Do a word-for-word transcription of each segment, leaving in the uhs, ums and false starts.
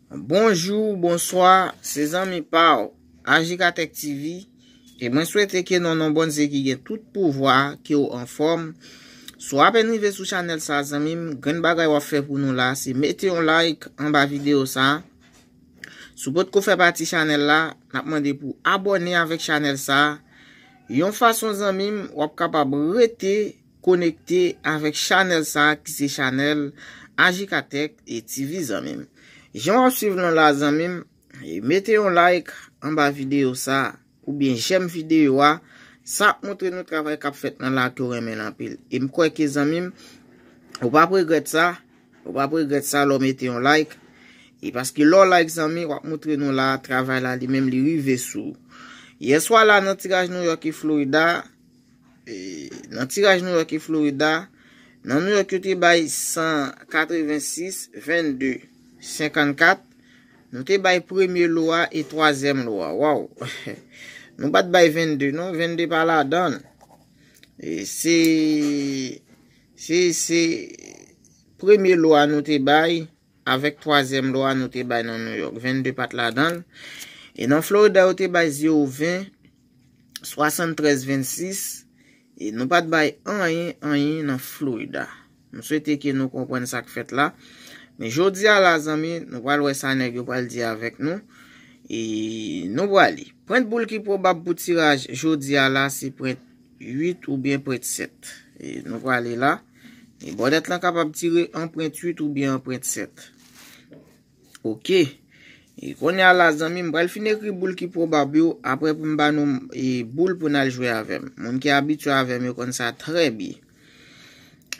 Bonjou, bonswa, se zanmi pa w, Ajikatèk T V, e mwen swete ke nan non Bondye ki gen tout pouvwa, ke w anfòm. Si w apèn rive sou chanèl sa, zanmi m, grenn bagay w ap fè pou nou la, se mete yon like anba videyo sa. Si w potko fè pati chanèl la, n ap mande pou w abòne avèk chanèl sa. Yon fason, zanmi m, w ap kapab rete konekte avèk chanèl sa ki se chanèl Ajikatèk e T V, zanmi m. Jan w ap swiv nou la, zanmi m, e mete yon like anba videyo sa oubyen jèm videyo a. Sa ap montre nou travay k ap fèt nan la ke w renmen l anpil. E m kwè ke, zanmi m, ou p ap regrèt sa. Ou p ap regrèt sa lè w mete yon like. E paske lè w like, zanmi, w ap montre nou la travay la li menm li rive sou ou. Yèswa la nan tiraj Nouyòk e Florida, e, nan tiraj Nouyòk e Florida, nan Nouyòk yo te bay san katrevensis, vennde, senkannkat. Nou te bay premye lo a e twazyèm lo a. Waw! Nou pa t bay vennde, non. Vennde pa ladan l. E se, se, se premye lo a nou te bay, avèk twazyèm lo a nou te bay nan Nouyòk. Vennde pa t ladan l. E nan Florida, yo te bay zewo ven, swasanntrèz vennsis. E nou pa t bay anyen, anyen nan Florida. M swete ke nou konprann sa k fèt la. Men jodi a la, zanmi, nou pral wè sa nèg yo pral di avèk nou. E nou prale. Pwent boul ki pwobab pou tiraj jodi a la, se pwent uit oubyen pwent sèt. E nou prale la. E bòdèt lan kapab tire an pwent uit oubyen an pwent sèt. Oke. E kounye a la, zanmi, m pral fin ekri boul ki pwobab yo, apre pou m ba nou, e, boul pou n al jwe avè m. Moun ki abitye avè m yo konn sa trè byen.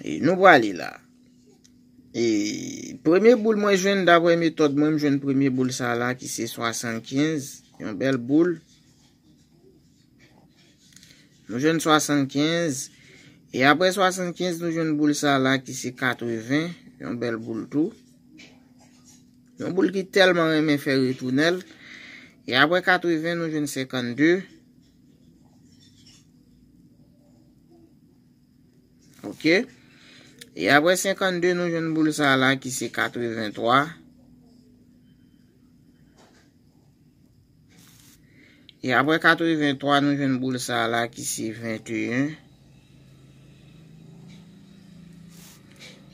E nou prale la. E premye boul mwen jwenn, daprè metòd mwen, m jwenn premye boul sa la ki se swasannkenz, yon bèl boul. Nou jwenn swasannkenz. E apre swasannkenz, nou jwenn boul sa la ki se katreven, yon bèl boul tou. Yon boul ki tèlman renmen fè retounen l. E apre katreven, nou jwenn senkannde. Oke. E apre senkannde, nou jwenn boul sa la ki se katreventwa. E apre katreventwa, nou jwenn boul sa la ki se venteyen.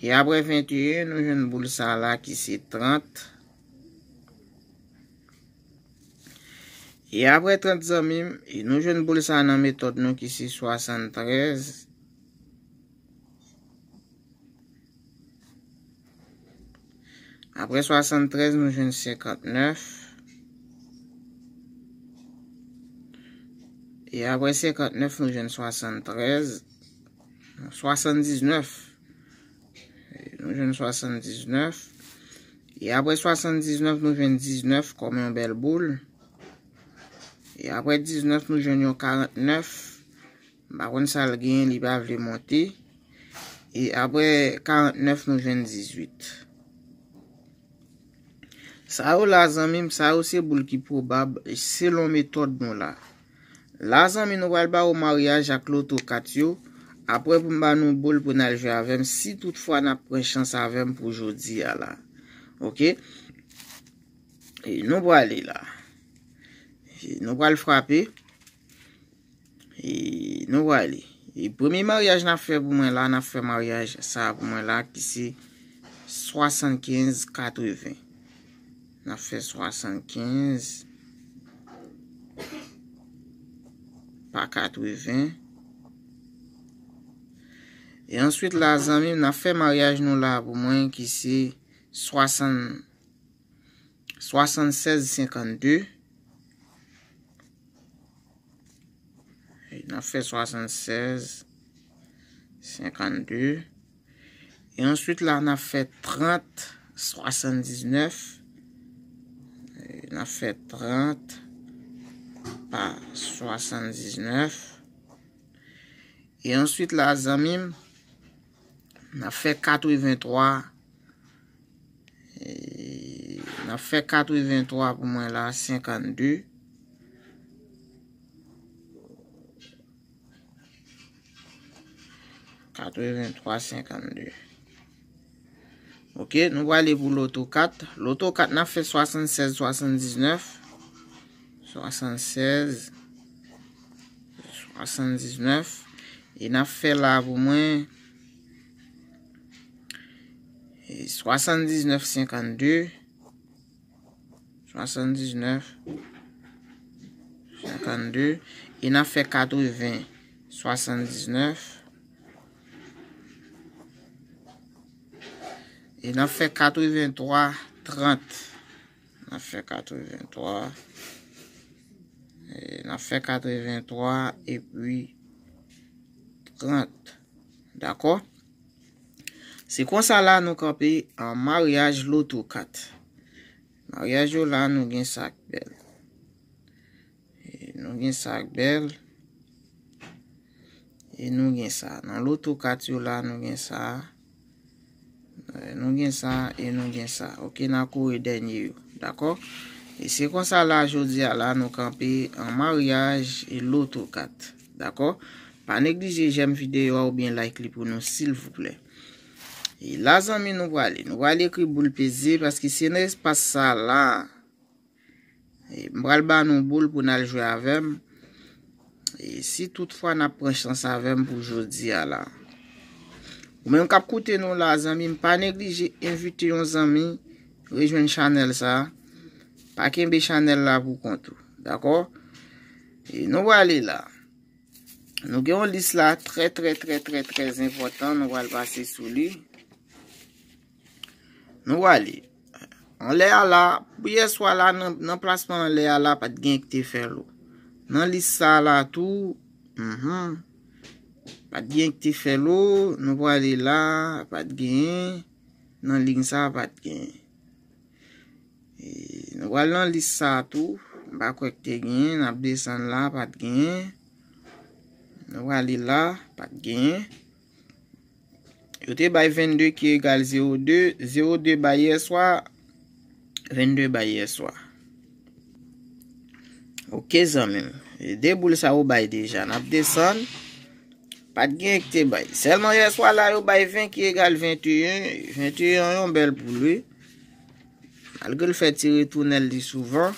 E apre venteyen, nou jwenn boul sa la ki se trant. E apre trant, zanmi m, e nou jwenn boul sa nan metòd nou ki se swasanntrèz. Apre swasanntrèz, nou jwenn senkantnèf. E apre senkantnèf, nou jwenn swasanntrèz. Swasanndiznèf. E nou jwenn swasanndiznèf. E apre swasanndiznèf, nou jwenn diznèf kòm yon bèl boul. E apre diznèf, nou jwenn yon karantnèf. M pa konn sa l gen, li pa vle monte. E apre karantnèf, nou jwenn dizuit. Sa yo la, zanmi m, sa yo se boul ki pwobab selon metòd nou la. La, zanmi, nou pral ba ou maryaj ak loto kat yo. Apre pou m ba nou boul pou n al jwe avè m, si toutfwa n ap pran chans avè m pou jodi a la. Oke? E nou prale la. E nou pral frape. E nou prale. E premye maryaj n ap fè pou mwen la, n ap fè maryaj sa pou mwen la ki se swasannkenz katreven. N ap fè swasannkenz pa katreven. E answit la, zanmi m, n ap fè maryaj nou la pou mwen ki se swasann, swasannsèz senkannde. N ap fè swasannsèz senkannde. E answit la, n ap fè trant swasanndiznèf. E n ap fè trant pa swasanndiznèf. E answit la, zanmi m, n ap fè katreventwa. E n ap fè katreventwa pou mwen la, senkannde. Katreventwa senkannde. Ok, nou prale pou loto kat. Loto kat, n ap fè swasannsèz, swasandiznèf. Swasannsèz, swasandiznèf. E n ap fè la pou mwen, e, swasandiznèf, senkannde. Swasandiznèf, senkannde. E n ap fè katreven, swasandiznèf. E n ap fè katrevenntwa, trant. N ap fè katrevenntwa. E n ap fè katrevenntwa epi trant. Dakò? Se konsa la nou kanpe an maryaj loto kat. Maryaj yo la, nou gen sa k bèl. E nou gen sa k bèl. E nou gen sa. Nan loto kat yo la, nou gen sa. E nou gen sa, e nou gen sa. Ok, n a kore dènye yo. Dakò? E se konsa la, jodi a la, nou kanpe an maryaj e loto kat. Dakò? Pa neglije jèm videyo a oubyen like li pou nou, silvouplè. E la, zanmi, nou prale. Nou prale ekri boul peze, paske se nan espas sa la. E m pral ba nou boul pou n al jwe avè m. E si toutfwa n ap pran chans avè m pou jodi a la. Ou menm k ap koute nou la, zanmi m, pa neglije envite yon zanmi rejwenn chanèl sa. Pa kenbe chanèl la pou kont ou. Dakò? E nou prale la. Nou gen yon lis la trè, trè, trè, trè, trè enpòtan. Nou pral pase sou li. Nou prale. Anlè a la, pou yèswa la, nan, nan plasman anlè a la, pa t gen ki te fè lo. Nan lis sa la tou, mhm, pa t gen ki te fè lo. Nou prale la, pa t genyen. Nan liy sa, pa t genyen. E, nou pral nan lis sa tou. M pa kwè k te genyen. N ap desann la, pa t genyen. Nou prale la, pa t genyen. Yo te bay vennde ki egal zewo de. Zewo de bay yèswa. Vennde bay yèswa. Ok, zanmi m. E de boul sa yo bay deja. N ap desann. Pa t gen ki te bay. Sèlman yèswa la, yo bay ven ki egal venteyen. Venteyen an yon bèl boul, wi. Malgre l fè ti retounèl li souvan.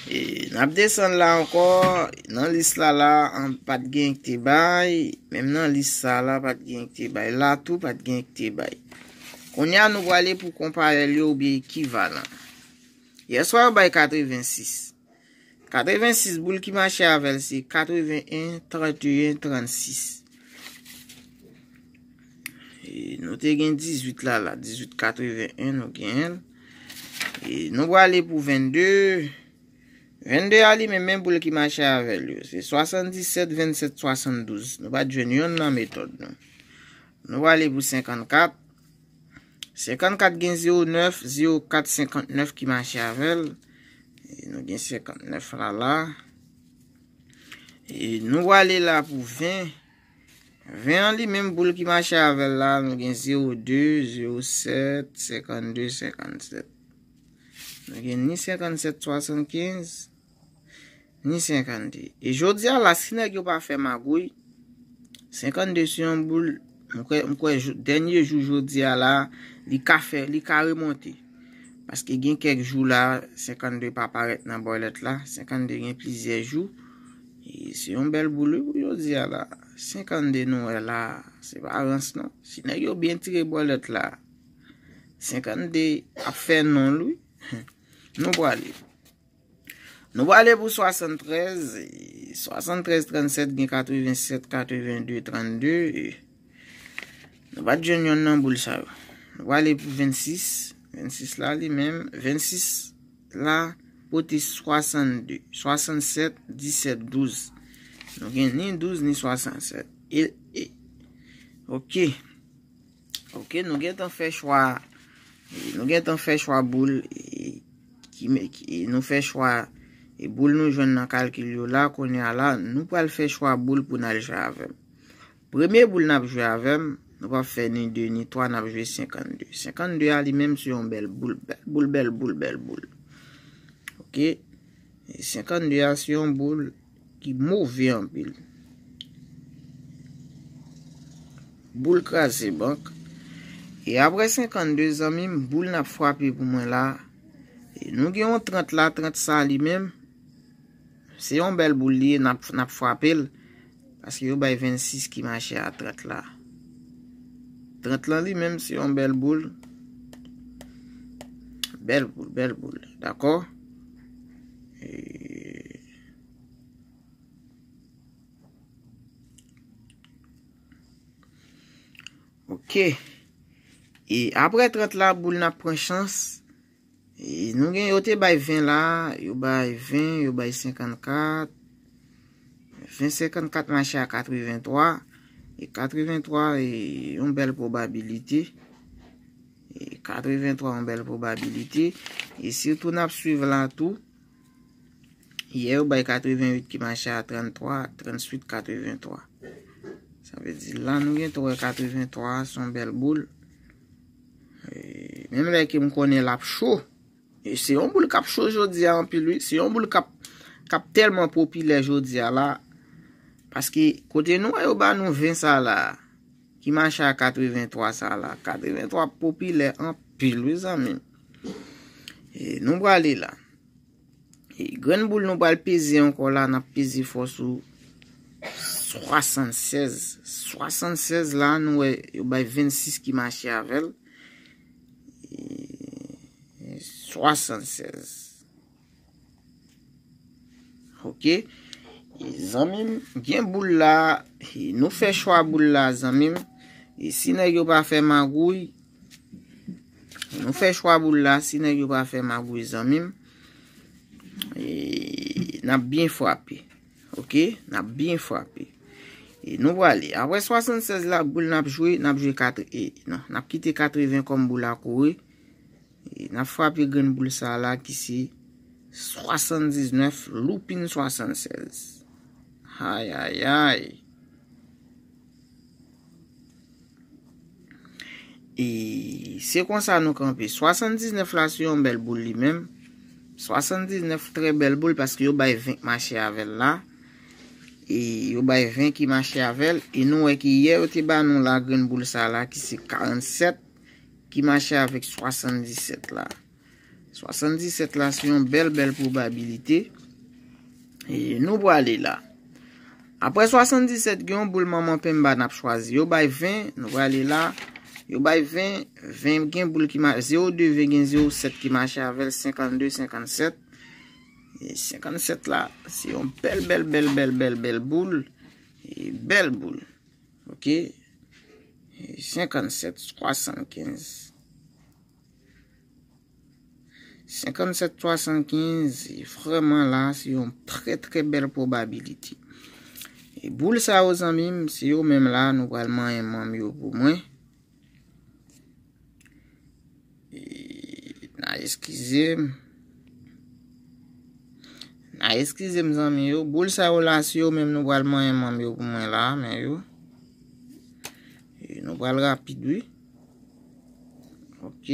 E n ap desann la ankò. Nan lis la la, an, pa t gen ki te bay. Menm nan lis sa la, pa t gen ki te bay. La tou, pa t gen ki te bay. Kounye a, nou prale pou konparèl yo oubyen ekivalan. Yèswa, yo bay katrevensis. Katrevensis, boul ki mache avè l se katreven en, tranteyen, trannsis. E nou te gen dizuit la, la. Dizuit katreven en, nou genyen l. E nou prale pou vennde. Vennde a li menm, men boul ki mache avè l yo. Se swasanndisèt, vennsèt, swasanndouz. Nou pa t jwenn yonn nan metòd nou. Nou prale pou senkannkat. Senkannkat gen zewo nèf, zewo kat, senkannèf ki mache avè l. E nou gen senkannèf la, la. E nou prale la pou ven. Ven an li menm, boul ki mache avè l la, nou gen zewo de, zewo sèt, senkannde, senkannsèt. Nou gen ni senkannsèt swasannkenz, ni senkannde. E jodi a la, si nèg yo pa fè magouy, senkannde se yon boul, m kwè, m kwè jou, dènye jou jodi a la, li ka fè, li ka remonte. Paske gen kèk jou la, senkannde pa parèt nan bòlèt la. Senkannde gen plizyè jou. E se yon bèl boul, wi, pou jodi a la. Senkannde nou wè la, se pa rans non. Si nèg yo byen tire bòlèt la, senkannde ap fè non l, wi. Nou prale. Nou prale pou swasanntrèz. Swasanntrèz, trannsèt, gen katrevensèt, katrevende, trannde. Nou pa t jwenn yonn nan boul sa yo. Nou prale pou vennsis. Vennsis la, li menm. Vennsis la, pote swasannde, swasannsèt, disèt, douz. Nou gen ni douz, ni swasannsèt. E, e, ok. Ok, nou gentan fè chwa. Nou gentan fè chwa boul, e, ki, ki, nou fè chwa, e, boul nou jwenn nan kalkil yo la, kounye a la, nou pral fè chwa boul pou n al jwe avè m. Premye boul n ap jwe avè m, nou p ap fè ni de ni twa, n ap jwe senkannde. Senkannde a li menm se yon bèl boul, bèl boul, bèl boul, bèl boul. Ok? E senkannde a se yon boul ki move anpil. Boul kraze bank. E apre senkannde, zanmi m, boul n ap frape pou mwen la. E nou gen yon trant la, trant sa li menm. Se yon bèl boul li ye, n ap, n ap frape l. Paske yo bay vennsis ki mache a trant la. Trant lan li menm, se yon bèl boul. Bèl boul, bèl boul. Dakò? E, ok. E apre trant la, boul n ap pran chans. E nou gen, yo te bay ven la, yo bay ven, yo bay senkannkat. Ven, senkannkat mache a katrevenntwa. E katrevenntwa, e yon bèl pwobabilite. E katrevenntwa, yon bèl pwobabilite. E sitou n ap swiv la tou. Yè yo bay katrevenwit ki mache a tranntwa, tranntwit, katrevenntwa. Sa vle di la nou gen twè katrevenntwa, se yon bèl boul. E, menm lè ke m konnen l ap cho. E se yon boul k ap cho jodi a anpil, wi. Se yon boul k ap, k ap tèlman popilè jodi a la. Paske kote nou wè yo ba nou ven sa la, ki mache a katrevenntwa sa la. Katrevenntwa popilè anpil, wi, zanmi m. E nou prale la. E grenn boul nou pral peze ankò la, n ap peze fò sou swasannsèz. Swasannsèz la, nou wè yo bay vennsis ki mache avè l. E swasannsèz. Ok. E zanmi m, gen boul la. E nou fè chwa boul la, zanmi m. E si nèg yo pa fè magouy, nou fè chwa boul la, si nèg yo pa fè magouy, zanmi m, e, n ap byen frape. Ok? N ap byen frape. E nou prale. Apre swasannsèz la, boul n ap jwe, n ap jwe kat, e, non, n ap kite katreven kòm boul a kouri. E n ap frape grenn boul sa la ki se swasanndiznèf loupin swasannsèz. Ayayay. E se konsa nou kanpe. Swasanndiznèf la se yon bèl boul li menm. Swasanndiznèf trè bèl boul paske yo bay ven k mache avè l la. E yo bay ven ki mache avè l. E nou wè ki yè yo te ba nou la grenn boul sa la ki se karannsèt ki mache avèk swasanndisèt la. Swasanndisèt la se yon bèl, bèl pwobabilite. E nou prale la. Apre swasanndisèt, gen yon boul manman penmba n ap chwazi. Yo bay ven, nou prale la. Yo bay ven, ven gen boul ki ma-, zewo de ven gen zewo sèt ki mache avè l, senkannde, senkannsèt. E senkannsèt la, se yon bèl, bèl, bèl, bèl, bèl, bèl boul. E bèl boul. Ok? E senkannsèt, swasannkenz. Senkannsèt swasannkenz, e vrèman la, se yon trè, trè bèl pwobabilite. E boul sa yo, zanmi m, se yo menm la, nou pral manyen manm yo pou mwen. E, n a eskize m. N a eskize m, zanmi yo. Boul sa yo la, se yo menm nou pral manyen manm yo pou mwen la, men yo. E nou pral rapid, wi. Ok.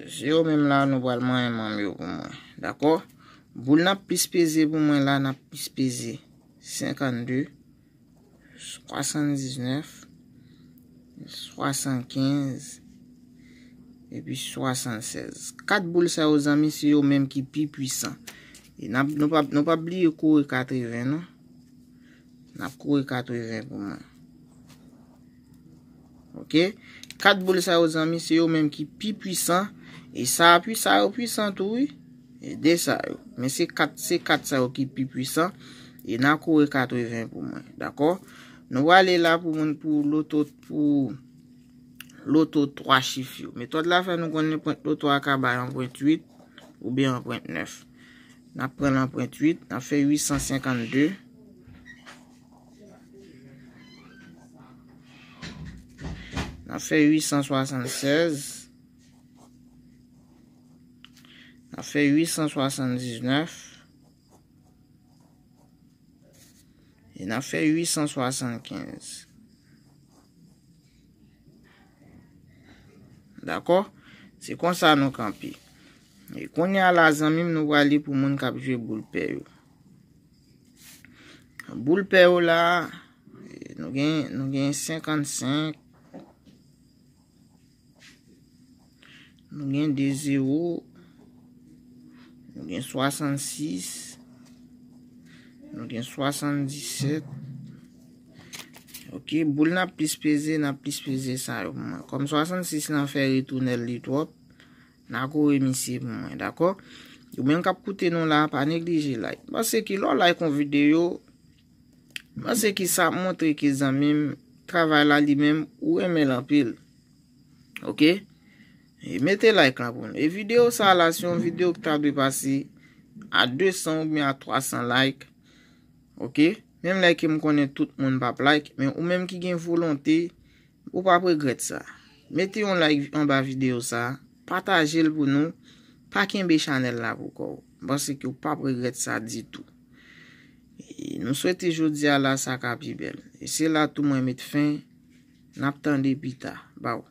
Se yo menm la, nou pral manyen manm yo pou mwen. Dakò? Boul n ap plis peze pou mwen la, n ap plis peze senkannde, swasanndiznèf, swasannkenz, epi swasannsèz. Kat boul sa yo, zanmi, se yo menm ki pi pwisan. E n ap, nou p ap, nou p ap bliye kouri katreven, non. N ap kouri katreven pou mwen. Ok? Kat boul sa yo, zanmi, se yo menm ki pi pwisan. E sa a pwi-, sa yo pwisan tou, wi. E de sa yo. Men se kat, se kat sa yo ki pi pwisan. E n a kouri katreven pou mwen. Dakò? Nou prale la pou moun, pou loto, pou loto twa chif yo. Metòd la fè nou konnen pwent loto a ka bay anpwent uit oubyen anpwent nèf. N ap pran l anpwent uit, n ap fè uit san senkannde. N ap fè uit san swasannsèz. N ap fè uit san swasanndiznèf. E n ap fè uit san swasannkenz. Dakò? Se konsa nou kanpe. E kounye a la, zanmi m, nou prale pou moun k ap jwe boul pè yo. Boul pè yo la, e, Nou gen, nou gen senkannsenk. Nou gen de zewo. Nou gen swasannsis. Nou gen swasanndisèt. Ok, boul n ap plis peze, n ap plis peze sa yo pou mwen. Kòm swasannsis lan fè retounen li twòp, n a kore misye pou mwen, dakò? Ou menm k ap koute nou la, pa neglije like. Paske lè w like yon videyo, paske sa ap montre ke zanmi m, travay la li menm, ou renmen l anpil. Ok? E mete like la pou nou. E videyo sa la, se yon videyo ki ta dwe pase a de san oubyen a twa san like. Ok? Menm lè ke m konnen tout moun p ap like, men ou menm ki gen volonte, ou p ap regrèt sa. Mete yon like anba videyo sa, pataje l pou nou, pa kenbe chanèl la pou kò w. M panse ke w p ap regrèt sa ditou. E nou swete jodi a la sa ka pi bèl. E se la tou mwen met fen, n ap tande pita. Baw.